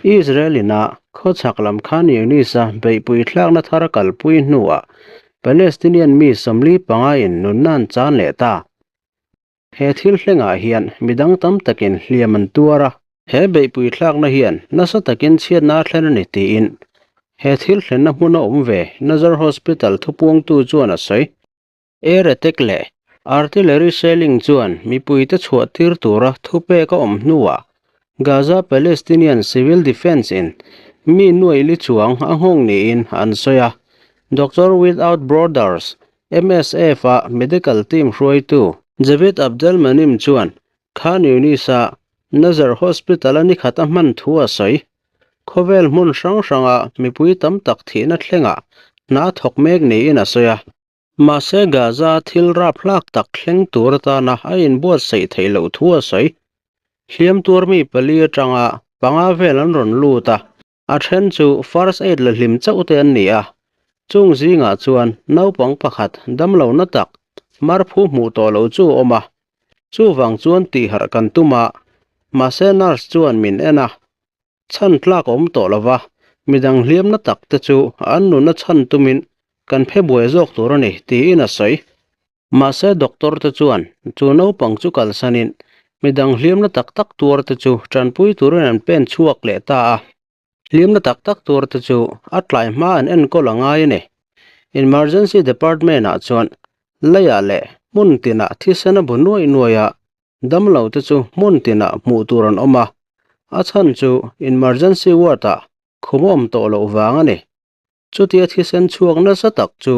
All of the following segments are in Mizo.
Israel ina khawchhak lam Khan Younis-a beihpui thlakna thar a kalpui hnuah Palestinian mi 45 in nunna an chan leh ta. He thil thlengah hian midang tam takin hliam an tuar a. He beihpui thlakna hian nasa takin chhiatna a thlen a ni tiin he thil thlenna hmuna awm ve Nasser Hospital thupuangtu chuan a sawi. Air attack leh artillery shelling chuan mipuite chhuah tir tura thupek a awm hnuah Gaza Palestinian Civil Defence in mi nuaih li chuang a nghawng niin an sawi a. Doctor Without Borders, MSF, a medical team hruaitu Javid Abdelmanim chuan Khan Younis-a Nasser Hospital-a nikhat a hman thu a sawi. Khawvel hmun hrang hranga mipui tam tak thihna thlengah hna thawk mek niin a sawi a. Mahse Gaza thil rap hlak tak thleng tur atana a inbuatsaih theih loh thu a sawi. Hliam tuar mi pali atanga panga vel an rawn lut a, a then chu first aid la hlim chauh te an ni a. Chung zingah chuan naupang pakhat damlo na tak marphu hmuh tawh loh chu a awm a, chuvang chuan tihharh kan tum a, mahse nurse chuan min en a, Chhan tlak a awm tawh lo va, midang hliamna tak te chu an nunna chhan tumin kan phe buai zawk tur a ni, tiin a sawi. Mahse doctor te chuan chu naupang chu kalsanin midang hliamna tak tak tuar te chu tanpui turin an pen chhuak leh ta a. Hliamna tak tak tuar te chu a tlai hma an enkawl a ngai a ni. Emergency department ah chuan leiah leh hmun tinah thisen a bu nuaih nuaih a, Damlo te chu hmun tinah hmuh tur an awm a, a chhan chu emergency ward ah khum a awm tawh loh vang a ni. Chutia thisen chhuak nasa tak chu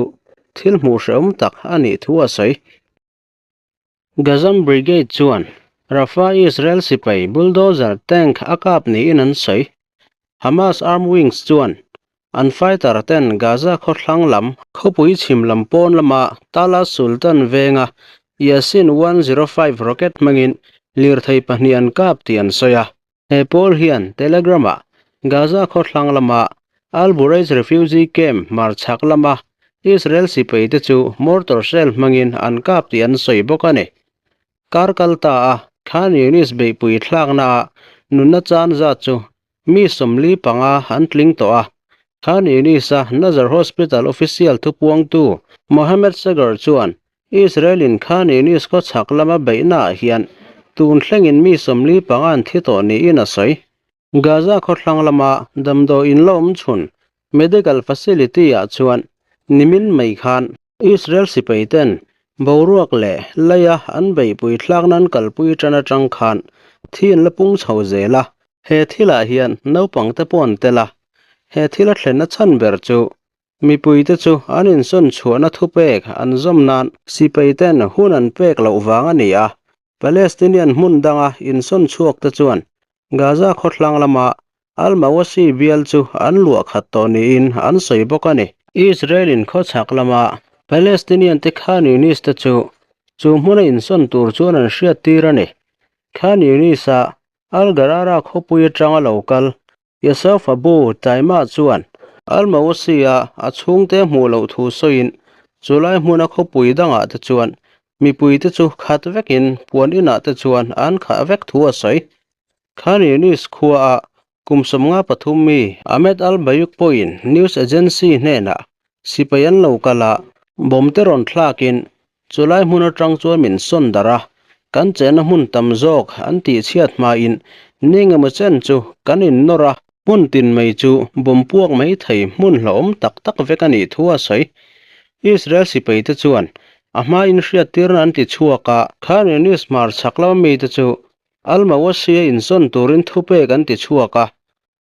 thil hmuh hrehawm tak a nih thu a sawi. Gazam Brigade chuan Rafah Israel sipai bulldozer tank a kap niin an sawi. Hamas armed wings chuan an fighter ten Gaza khawthlang lam khawpui chhim lam pawn lama Tala Sultan venga Yasin 105 rocket hmangin lirthei pahnih an kap tih an sawi a. He pawl hian Telegram-ah Gaza khawthlang lama Al Bureij refugee camp hmarchhak lama Israel sipaite chu mortar shell hmangin an kap tih an sawi bawk a ni. Kar kal ta a, Khan Younis beihpui thlaknaah nunna chan zat chu mi 45 an tling tawh a. Khan Younis-a Nasser Hospital official thupuangtu Mohammed Sagar chuan Israel-in Khan Younis khawchhak lama beihnaah hian tun thlengin mi 45 an thi tawh niin a sawi. Gaza khawthlang lama damdawi in la awm chhun medical facility-ah chuan nimin mai khan Israel sipai ten boruak leh leia an beihpui thlak nan kalpui tan atang khan thi an la pung chho zel a, he thilah hian naupang te pawh an tel a, he thil a thlenna chhan ber chu mipuite chu an insawn chhuahna thupek an zawm nan sipai ten hun an pek loh vang a ni a, Palestinian hmun danga insawn chhuak te chuan Gaza khawthlang lama Al-Mawasi bial chu an luah khat tawh niin an sawi bawk a ni. Israel-in khawchhak lama Palestinian te Khan Younis te chu chu hmuna insawn tur chuan an hriattir a ni. Khan Younis-a Al-Gharara khawpui atanga lo kal Yusuf Abu Taimah chuan Al-Mawasi-a a chhungte hmuh loh thu sawiin chulai hmuna khawpui dangah te chuan mipuite chu khat vekin puan inah te chuan an khah vek thu a sawi. Khan Younis khuaah kum 53 mi Ahmed al-Bayuk pawhin news agency hnenah sipai an lo kal a, bomb te rawn thlakin chulai hmun atang chuan min sawn darh a, kan chenna hmun tam zawk an tihchhiat hmain ni engemaw chen chu kan innawr a, hmun tin mai chu bomb puak mai thei hmun hlauhawm tak tak vek a nih thu a sawi. Israel sipaite chuan a hmain hriattirna an ti chhuak a, Khan Younis hmar chhak lama mite chu Al-Mawasi-a insawn turin thupek an ti chhuak a,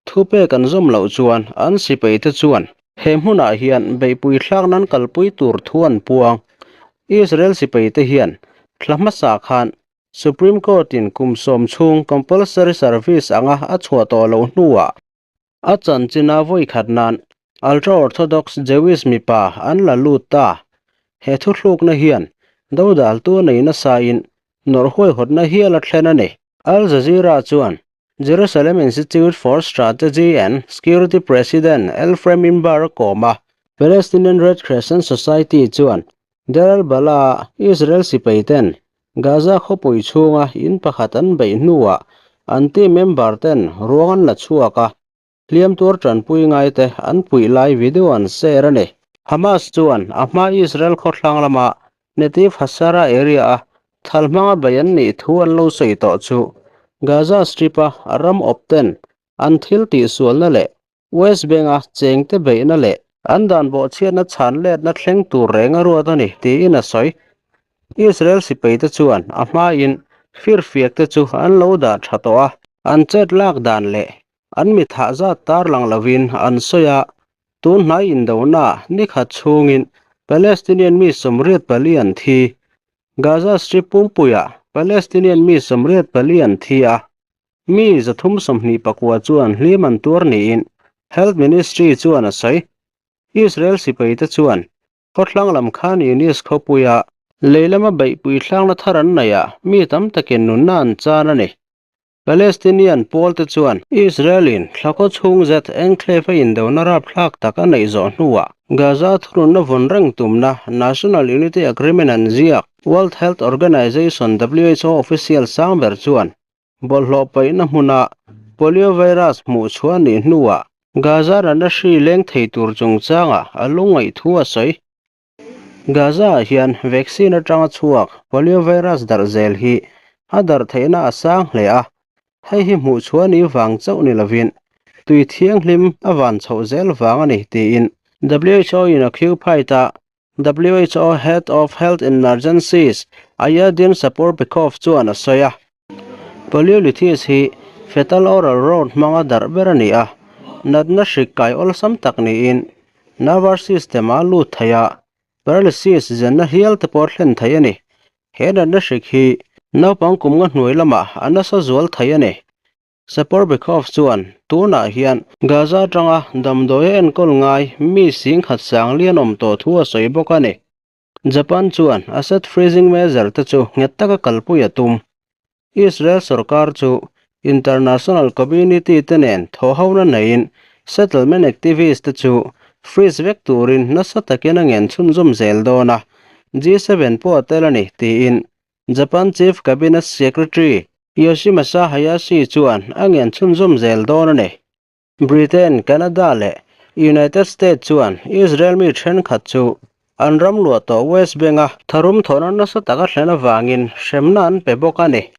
thupek an zawm loh chuan an sipaite chuan he hmunah hian beihpui thlak nan kalpui tur thu an puang. Israel sipaite hian thla hmasa khan Supreme Court-in kum sawm chhung compulsory service anga a chhuah tawh loh hnuah a chanchina vawi khat nan Ultra-Orthodox Jewish mipa an la lut ta. He thuthlukna hian dodaltu a nei nasain nawrh huaihawtna hial a thlen a ni. Al Jazeera chuan Jerusalem Institute for Strategy and Security President Elfrem Inbar a kawm a. Palestinian Red Crescent Society chuan Deir al-Balah-a Israel sipai ten Gaza khawpui chhunga in pakhat an beih hnuah an team member ten ruang an la chhuak a. Hliam tuar tanpui ngaite an puih lai video an share a ni. Hamas chuan a hma Israel khawthlang lama Netiv Hasara area-a thal hmanga bei an nih thu an lo sawi tawh chu Gaza Strip-a ram awp ten an thil tihsualna leh West Bank-a chengte beihna leh an dan bawhchhiatna chhan letna thleng tur reng a ruat a ni tiin a sawi. Israel sipaite chuan a hmain firfiakte chu an lo dah tha tawh a, an chet lak dan leh an mi thah zat tarlang lovin an sawi a, tun hnai indona nikhat chhungin Palestinian mi 84 an thi. Gaza Strip pumpuiah Palestinian mi 84 an thi a, mi 329 chuan hlim an tuar niin Health Ministry chuan a sawi. Israel sipaite chuan Khawthlang lam Khan Yunis khawpuia lei lama beihpui thlangna thar an neihah mi tam takin nunna an chan a ni. Palestinian pawlte chuan Israel-in thlakaw chhung zet enclave a indona rapthlak tak a neih zawh hnuah Gaza thununna vawn reng tumna National Unity Agreement an ziak. World Health Organization, who, official sang ber chuan Bawlhhlawh paihna hmuna poliovirus hmuh chhuah nih hnuah Gaza rana hri leng thei tur chungchanga a lungngaih thu a sawi. Gaza-ah hian vaccine atanga chhuak poliovirus darh zel hi a darh theihna a sang hle a, hei hi hmuh chhuah nih vang chauh ni lovin tui thianghlim a van chhoh zel vang a ni tiin WHO-in a khiu phai ta. WHO Head of Health Emergencies, Ayadin Saporbekov chuan a sawi a. Poliolithis hi fetal oral route hmanga darh ber a ni a, natna hrik kai awlsam tak niin nervous system a lut thei a, paralysis zenna hial te pawh thlen thei a ni. He natna hrik hi naupang kum nga hnuai lamah a nasa zual thei a ni. Saporbekov chuan, Tunah hian Gaza atanga damdawi a enkawl ngai mi singkhat sang lian awm tawh thu a sawi bawk a ni. Japan chuan asset freezing measure te chu nghet taka kalpui a tum. Israel sorkar chu international community te nen thawhhona neiin settlement activist te chu freeze vek turin nasa takin a ngen chhunzawm zel dawn a, G7 pawh a tel a ni, tiin Japan Chief Cabinet Secretary Yoshimasa Hayashi chuan a ngen chhunzawm zel dawn a ni. Britain, Canada leh United States chuan Israel mi thenkhat chu an ram luah tawh West Bank-a tharum thawhna nasa taka thlen avangin hremna an pe bawk a ni.